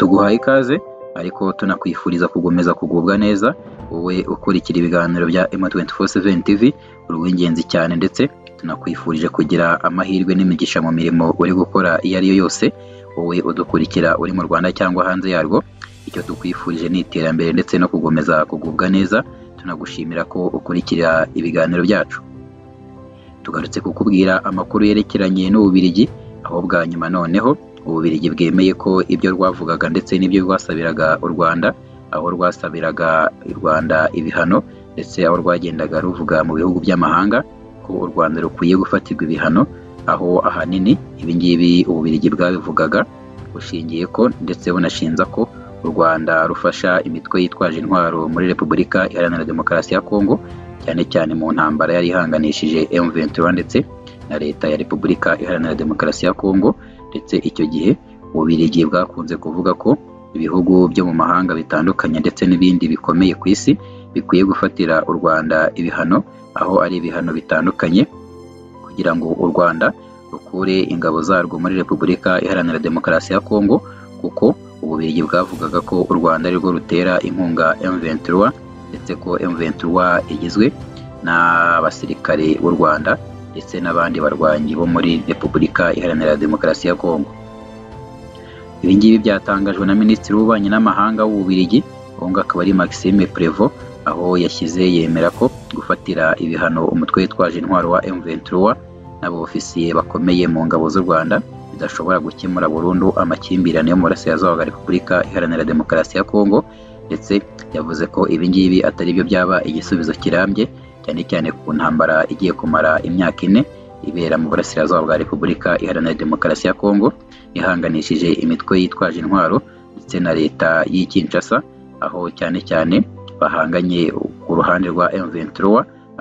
Tuguhaye ikaze ariko tunakwifuriza kugomeza kugubwa neza, wowe ukurikira ibiganiro bya M247 TV, uri uw'ingenzi cyane ndetse tunakwifurije kugira amahirwe n'imigisha mu mirimo uri gukora iyo ari yo yose, wowe udukurikira uri mu Rwanda cyangwa hanze yarwo. Icyo tukwifurije ni iterambere ndetse no kugomeza kugubwa neza, tunagushimira ko ukurikira ibiganiro byacu. Tugarutse kukubwira amakuru yerekeranye n'Ububiligi, aho bwa nyuma noneho Ububiligi bwemeye ko ibyo rwavugaga ndetse n'ibyo rwasabiraga u Rwanda, aho rwasabiraga u Rwanda ibihano ndetse aho rwagendaga ruvuga mu bihugu by'amahanga ko u Rwanda rukwiye gufatirwa ibihano, aho ahanini ibi ngibi Ububiligi bwabivugaga bushingiye ko ndetse bunashinza ko u Rwanda rufasha imitwe yitwaje intwaro muri Repubulika Iharanira Demokarasi ya Kongo, cyane cyane mu ntambara yari ihanganishije M23 ndetse na Leta ya Repubulika Iharanira Demokarasi ya Kongo. Ndetse icyo gihe Ububiligi bwakunze kuvuga ko ibihugu byo mu mahanga bitandukanye ndetse n'ibindi bikomeye ku isi bikwiye gufatira u Rwanda ibihano, aho ari ibihano bitandukanye kugira ngo u Rwanda rukure ingabo zarwo muri Repubulika Iharanira Demokarasi ya Kongo, kuko Ububiligi bwavugaga ko u Rwanda arirwo rutera inkunga M23 ndetse ko M23 igizwe n'abasirikare b'u Rwanda ndetse n'abandi barwanyi bo muri Repubulika Iharanira Demokarasi ya Kongo. Ibi ngibi byatangajwe na Minisitiri w'Ububanyi n'Amahanga w'Ububiligi, uwo nguwo akaba ari Maxime Prévost, aho yashyize yemera ko gufatira ibihano umutwe witwaje intwaro wa M23 n'abofisiye bakomeye mu ngabo z'u Rwanda bidashobora gukemura burundu amakimbirane yo mu burasirazuba bwa Repubulika Iharanira Demokarasi ya Kongo, ndetse yavuze ko ibi ngibi atari byo byaba igisubizo kirambye, cyane cyane ku ntambara igiye kumara imyaka 4 ibera mu burasirazuba bwa Repubulika Iharanira Demokarasi ya Kongo, ihanganishije imitwe yitwaje intwaro ndetse na leta y'i Kinshasa, aho cyane cyane bahanganye ku ruhande rwa M23,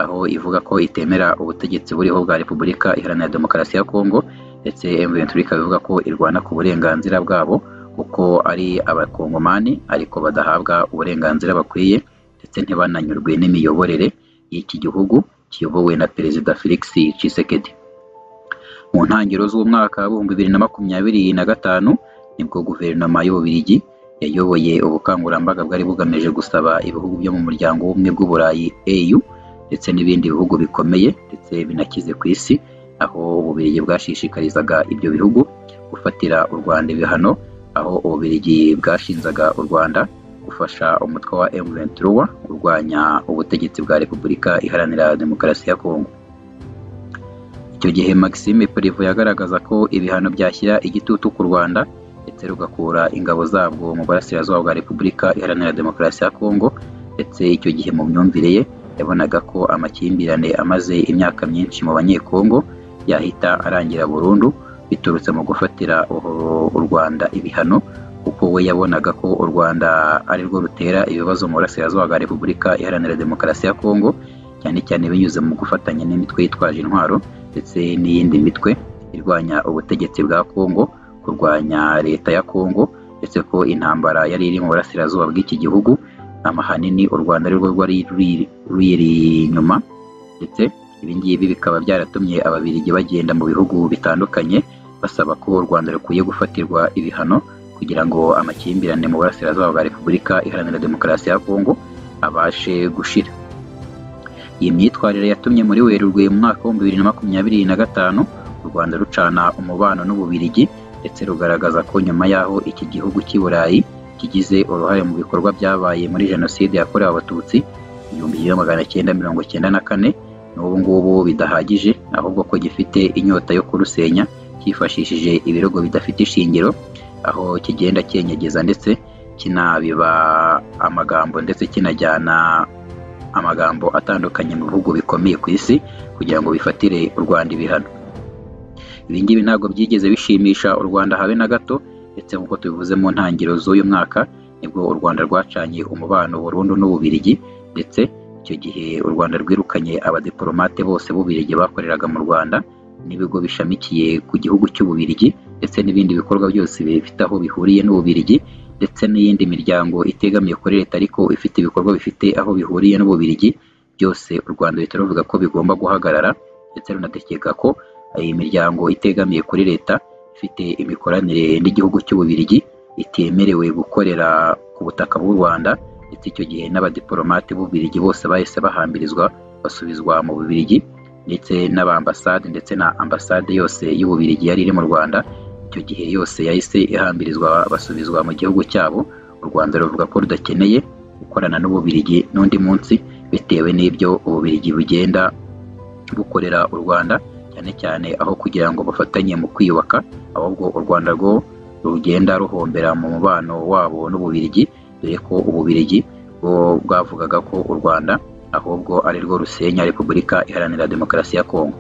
aho ivuga ko itemera ubutegetsi buriho bwa Repubulika Iharanira Demokarasi ya Kongo, ndetse M23 ikaba ivuga ko irwana ku burenganzira bwabo kuko ari abakongomani ariko badahabwa uburenganzira bakwiye, ndetse ntibananyurwe n'imiyoborere y'iki gihugu kiyobowe na Perezida Felix Tshisekedi. Mu ntangiriro z'umwaka w'ibihumbi 2025 nibwo guverinoma y'Ububiligi yayoboye ubukangurambaga bwari bugamije gusaba ibihugu byo mu muryango w'ubumwe bw'Uburayi EU ndetse n'ibindi bihugu bikomeye ndetse binakize ku isi, aho Ububiligi bwashishikarizaga ibyo bihugu gufatira u Rwanda ibihano, aho Ububiligi bwashinzaga u Rwanda gufasha umutwe wa M23 urwanya ubutegetsi bwa Repubulika Iharanira Demokarasi ya Kongo. Icyo gihe Maxime Prévost yagaragaza ko ibihano byashyira igitutu ku Rwanda ndetse rugakura ingabo zabwo mu burasirazuba bwa Repubulika Iharanira Demokarasi ya Kongo, ndetse icyo gihe mu myumvire ye yabonaga ko amakimbirane amaze imyaka myinshi mu Banyekongo yahita arangira burundu biturutse mu gufatira u Rwanda ibihano, kuko we yabonaga ko u Rwanda ari rwo rutera ibibazo mu burasirazuba bwa Repubulika Iharanira Demokarasi ya Kongo, cyane cyane binyuze mu gufatanya n'imitwe yitwaje intwaro ndetse n'iyindi mitwe irwanya ubutegetsi bwa Kongo, kurwanya leta ya Kongo, ndetse ko intambara yari iri mu burasirazuba bw'iki gihugu ahanini u Rwanda ari rwo rwari ruyiri inyuma, ndetse ibi ngibi bikaba byaratumye Ababiligi bagenda mu bihugu bitandukanye basaba ko u Rwanda rukwiye gufatirwa ibihano kugira ngo amakimbirane mu burasirazuba bwa Repubulika Iharanira Demokarasi ya Kongo abashe gushira. Iyi myitwarire yatumye muri Werurwe mu mwaka wa 2025 u Rwanda rucana umubano n'Ububiligi, ndetse rugaragaza ko nyuma y'aho iki gihugu cy'i Burayi kigize uruhare mu bikorwa byabaye muri Jenoside yakorewe Abatutsi 1994 n'ubu ngubu bidahagije, ahubwo ko gifite inyota yo kurusenya cyifashishije ibirego bidafite ishingiro, aho kigenda cyenyegeza ndetse kinabiba amagambo ndetse kinajyana amagambo atandukanye mu bihugu bikomeye ku isi kugira ngo bifatire u Rwanda ibihano. Ibi ngibi ntabwo byigeze bishimisha u Rwanda habe na gato, ndetse nk'uko tubivuze mu ntangiriro z'uyu mwaka nibwo u Rwanda rwacanye umubano burundu n'Ububiligi, ndetse icyo gihe u Rwanda rwirukanye abadiplomate bose b'Ububiligi bakoreraga mu Rwanda n'ibigo bishamikiye ku gihugu cy'Ububiligi, ndetse n'ibindi bikorwa byose bifite aho bihuriye n'Ububiligi, ndetse n'iyindi miryango itegamiye kuri leta ariko ifite ibikorwa bifite aho bihuriye n'Ububiligi, byose u Rwanda ruhita ruvuga ko bigomba guhagarara, ndetse runategeka ko iyi miryango itegamiye kuri leta ifite imikoranire n'igihugu cy'Ububiligi itemerewe gukorera ku butaka bw'u Rwanda, ndetse icyo gihe n'abadiplomate b'Ububiligi bose bahise bahambirizwa basubizwa mu Bubiligi, ndetse n'abambasade ndetse na ambasade yose y'Ububiligi yari iri mu Rwanda icyo gihe yose yahise ihambirizwa basubizwa mu gihugu cyabo. U Rwanda ruvuga ko rudakeneye gukorana n'Ububiligi n'undi munsi bitewe n'ibyo Ububiligi bugenda bukorera u Rwanda, cyane cyane aho kugira ngo bafatanye mu kwiyubaka, ahubwo u Rwanda rwo rugenda ruhombera mu mubano wabo n'Ububiligi, dore ko Ububiligi bwo bwavugaga ko u Rwanda ahubwo ari rwo rusenya Repubulika Iharanira Demokarasi ya Kongo.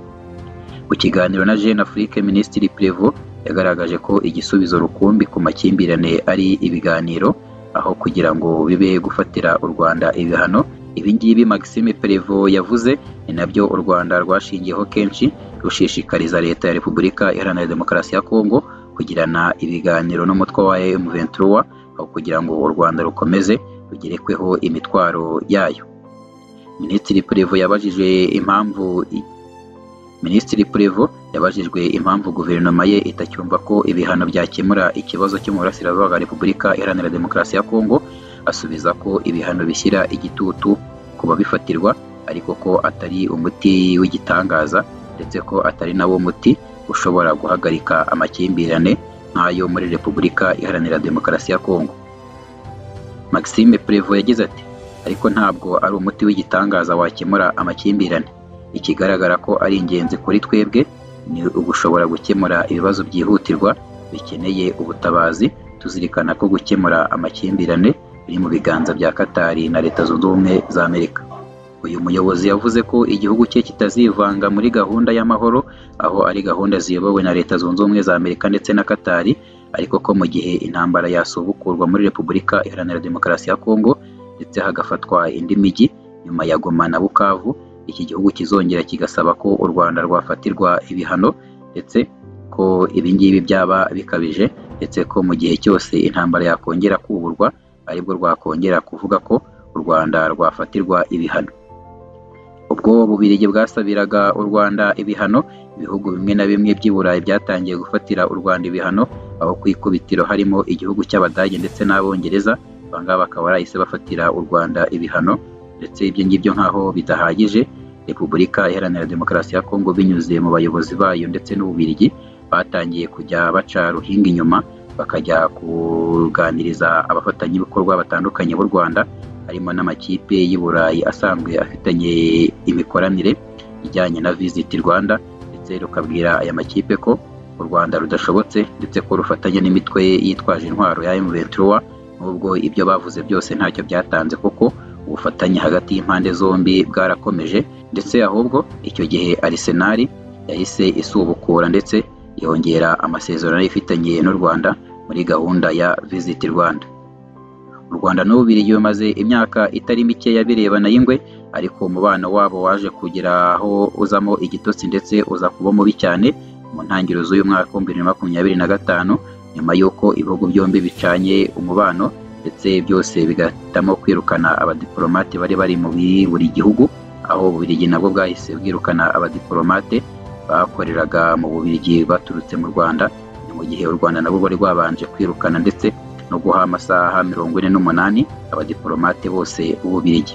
Mu kiganiro na Jeune Afrique, Minisitiri Prévot yagaragaje ko igisubizo rukumbi ku makimbirane ari ibiganiro, aho kugira ngo bibe gufatira u Rwanda ibihano. Ibi ngibi Maxime Prévot yavuze ni nabyo u Rwanda rwashingiyeho kenshi rushishikariza leta ya Repubulika Iharanira Demokarasi ya Kongo kugirana ibiganiro n'umutwe wa M23, aho kugira ngo u Rwanda rukomeze rugerekweho imitwaro yayo. Minisitiri Prévot yabajijwe impamvu guverinoma ye itacyumva ko ibihano byakemura ikibazo cyo mu burasirazuba bwa Repubulika Iharanira Demokarasi ya Kongo, asubiza ko ibihano bishyira igitutu ku babifatirwa, ariko ko atari umuti w'igitangaza, ndetse ko atari nawo muti ushobora guhagarika amakimbirane nk'ayo muri Repubulika Iharanira Demokarasi ya Kongo. Maxime Prévot yagize ati: "Ariko ntabwo ari umuti w'igitangaza wakemura amakimbirane. Ikigaragara ko ari ingenzi kuri twebwe ni ugushobora gukemura ibibazo byihutirwa bikeneye ubutabazi, tuzirikana ko gukemura amakimbirane biri mu biganza bya Katari na Leta Zunze Ubumwe za Amerika." Uyu muyobozi yavuze ko igihugu cye kitazivanga muri gahunda y'amahoro, aho ari gahunda ziyobowe na Leta Zunze Ubumwe za Amerika ndetse na Katari, ariko ko mu gihe intambara yasubukurwa muri Repubulika Iharanira Demokarasi ya Kongo ndetse hagafatwa indi mijyi nyuma ya Goma na Bukavu, iki gihugu kizongera kigasaba ko u Rwanda rwafatirwa ibihano, ndetse ko ibi ngibi byaba bikabije, ndetse ko mu gihe cyose intambara yakongera kuburwa aribwo rwakongera kuvuga ko u Rwanda rwafatirwa ibihano. Ubwo Ububiligi bwasabiraga u Rwanda ibihano, ibihugu bimwe na bimwe by'i Burayi byatangiye gufatira u Rwanda ibihano, aho ku ikubitiro harimo igihugu cy'Abadage ndetse n'Abongereza, aba ngaba bakaba barahise bafatira u Rwanda ibihano, ndetse ibyo ngibyo nk'aho bidahagije, Repubulika Iharanira Demokarasi ya Kongo binyuze mu bayobozi bayo ndetse n'Ububiligi batangiye kujya baca ruhinga inyuma, bakajya kuganiriza abafatanyabikorwa batandukanye b'u Rwanda, harimo n'amakipe y'i Burayi asanzwe afitanye imikoranire ijyanye na Visit Rwanda, ndetse rukabwira aya makipe ko u Rwanda rudashobotse, ndetse ko rufatanya n'imitwe yitwaje intwaro ya M23, nubwo ibyo bavuze byose ntacyo byatanze kuko ubufatanye hagati y'impande zombi bwarakomeje, ndetse ahubwo icyo gihe Arsenal yahise isubukura ndetse yongera amasezerano ifitanye n'u Rwanda muri gahunda ya Visit Rwanda. U Rwanda n'Ububiligi bamaze imyaka itari mike birebana y'ingwe, ariko umubano wabo waje kugera aho uzamo igitotsi ndetse uza kuba mubi cyane mu ntangiriro z'uyu mwaka wa 2025, nyuma y'uko ibihugu byombi bicanye umubano ndetse byose bigahitamo kwirukana abadiplomate bari bari mu buri gihugu, aho Ububiligi nabwo bwahise bwirukana abadiplomate bakoreraga mu Bubiligi baturutse mu Rwanda, ni mu gihe u Rwanda nabwo rwari rwabanje kwirukana ndetse no guha amasaha 48 abadiplomate bose b'Ububiligi.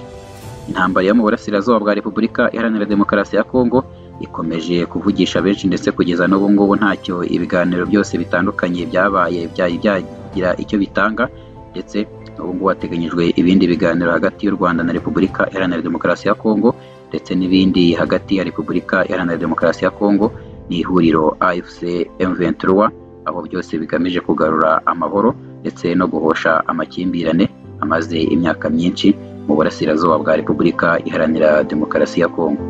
Intambara yo mu burasirazuba bwa Repubulika Iharanira Demokarasi ya Kongo ikomeje kuvugisha benshi, ndetse kugeza n'ubu ngubu ntacyo ibiganiro byose bitandukanye byabaye byari byagira icyo bitanga, ndetse n'ubu ngubu hateganyijwe ibindi biganiro hagati y'u Rwanda na Repubulika Iharanira Demokarasi ya Kongo, ndetse n'ibindi hagati ya Repubulika Iharanira Demokarasi ya Kongo n'ihuriro AFC M23, aho byose bigamije kugarura amahoro ndetse no guhosha amakimbirane amaze imyaka myinshi mu burasirazuba bwa Repubulika Iharanira Demokarasi ya Kongo.